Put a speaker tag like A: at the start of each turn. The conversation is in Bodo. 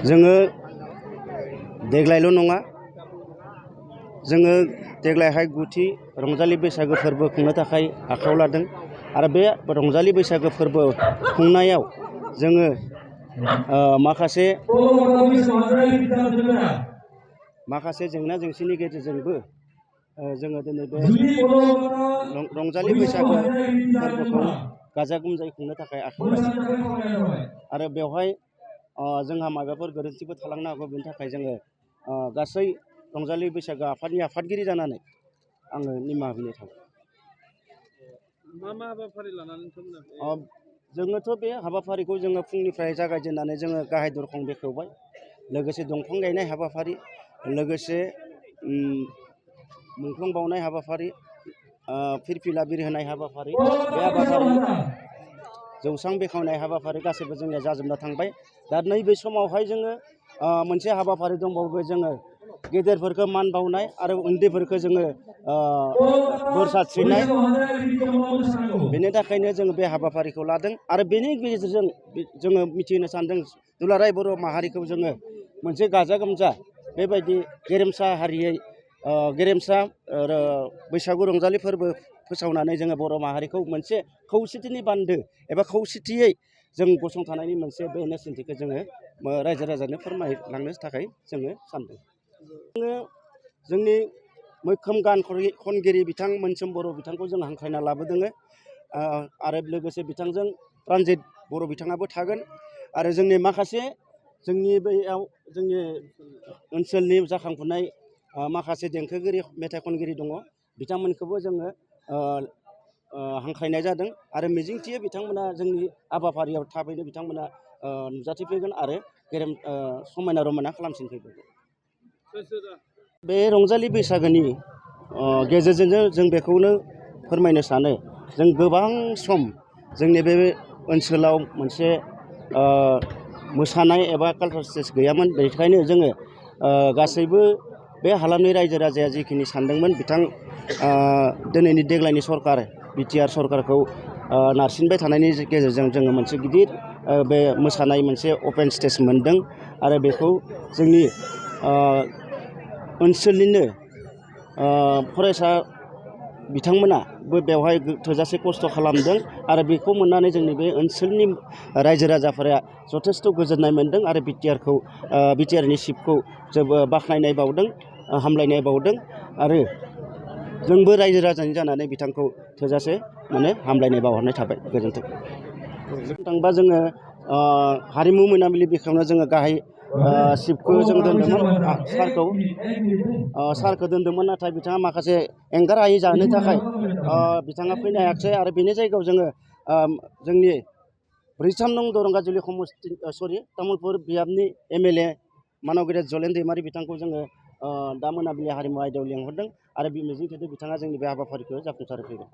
A: जोङो देग्लायल' नङा जोङो देग्लायहाय गुथि रंजालि बैसागो फोरबो खुंनो थाखाय आखायाव लादों आरो बे रंजालि बैसागो फोरबो खुंनायाव जोङो माखासे जेंना जेंसिनि गेजेरजोंबो जोङो दिनै बे रंजालि बैसागो फोरबोखौ गाजा गोमजायै खुंनो थाखाय आखायाव लादों आरो बेवहाय जोंहा माबाफोर गोरोन्थिबो थालांनो हागौ बेनि थाखाय जोङो गासै रंजालि बैसागो आफादनि आफादगिरि जानानै आङो निमाहा बिनो थाङो।
B: मा हाबाफारि लानानै
A: जोङोथ' बे हाबाफारिखौ जोङो फुंनिफ्राय जागायजेननानै जोङो गाहाय दरखं बेखेवबाय, लोगोसे दंफां गायनाय हाबाफारि, लोगोसे मुंख्लं बावनाय हाबाफारि, फिरफिला बिरहोनाय हाबाफारि, बे हाबाफारि जौस्रां बेखेवनाय हाबाफारि गासैबो जोंनिया जाजोबना थांबाय। दा नैबे समावहाय जोङो मोनसे हाबाफारि दंबावो, जोङो गेदेरफोरखौ मान बावनाय आरो उन्दैफोरखौ जोङो बोर सारस्रिनाय। बेनि थाखायनो जोङो बे हाबाफारिखौ लादों आरो बेनि गेजेरजों जोङो मिथिहोनो सानदों दुलाराय बर' माहारिखौ जोङो मोनसे गाजा गोमजा बेबायदि गेरेमसा हारियै गेरेमसा बैसागु रंजालि फोरबो फोसावनानै जोङो बर' माहारिखौ मोनसे खौसेथिनि बान्दो एबा खौसेथियै जों गसंथानायनि मोनसे बे नेरसोनथिखौ जोङो रायजो राजानो फोरमायलांनो थाखाय जोङो सानदों। जोङो जोंनि मैखोम गान खनगिरि बिथां मोनसोम बर' बिथांखौ जों हांख्रायना लाबोदों आरो लोगोसे बिथांजों प्रानजित बर' बिथाङाबो थागोन आरो जोंनि माखासे जोंनि बैयाव जोंनि ओनसोलनि जाखांफुनाय माखासे देंखोगिरि मेथाइ खनगिरि दङ, बिथांमोनखौबो जोङो हांख्रायनाय जादों आरो मिजिंथियो बिथांमोना जोंनि हाबाफारियाव थाबैनो बिथांमोना नुजाथिफैगोन आरो समायना रमायना खालामसिनफैगोन। बे रंजालि बैसागोनि गेजेरजोंनो जों बेखौनो फोरमायनो सानो, जों गोबां सम जोंनि बे ओनसोलाव मोनसे मोसानाय एबा कालचार स्टेज गैयामोन। बेनिखायनो जोङो गासैबो बे हालामनि रायजो राजाया जिखिनि सानदोंमोन बिथां दिनैनि देग्लायनि सरकार बिटिआर सरकारखौ नारसिनबाय थानायनि गेजेरजों जोङो मोनसे गिदिर बे मोसानाय मोनसे अपेन स्टेज मोनदों आरो बेखौ जोंनि ओनसोलनिनो फरायसा बिथांमोनाबो बेवहाय थोजासे खस्थ' खालामदों आरो बेखौ मोननानै जोंनि बे ओनसोलनि रायजो राजाफोरा जथेस्थ' गोजोननाय मोनदों आरो बिटिआरनि चिफखौ जोबोद बाख्नायनाय बावदों, हामलायनाय बावदों आरो जोंबो रायजो राजानि जानानै बिथांखौ थोजासे हामलायनाय बावहरनाय थाबाय। गोजोन्थों। थांबा जोङो हारिमु मोनाबिलि बेखेवनो जोङो गाहाय चिफखौ जों दोन्दोंमोन, सारखौ दोन्दोंमोन, नाथाय बिथाङा माखासे एंगार हायै जाहोननि थाखाय बिथाङा फैनो हायाखिसै आरो बेनि जायगायाव जोङो जोंनि 43 नं दरंगाजुलि तामुलपुर बियाबनि MLA मानव गेदेर जलेन दैमारि बिथांखौ जोङो दा मोनाबिलि हारिमु आयदायाव लेंहरदों आरो मिजिंथिदों बिथाङा जोंनि बे हाबाफारिखौ जाफुंसार होफैगोन।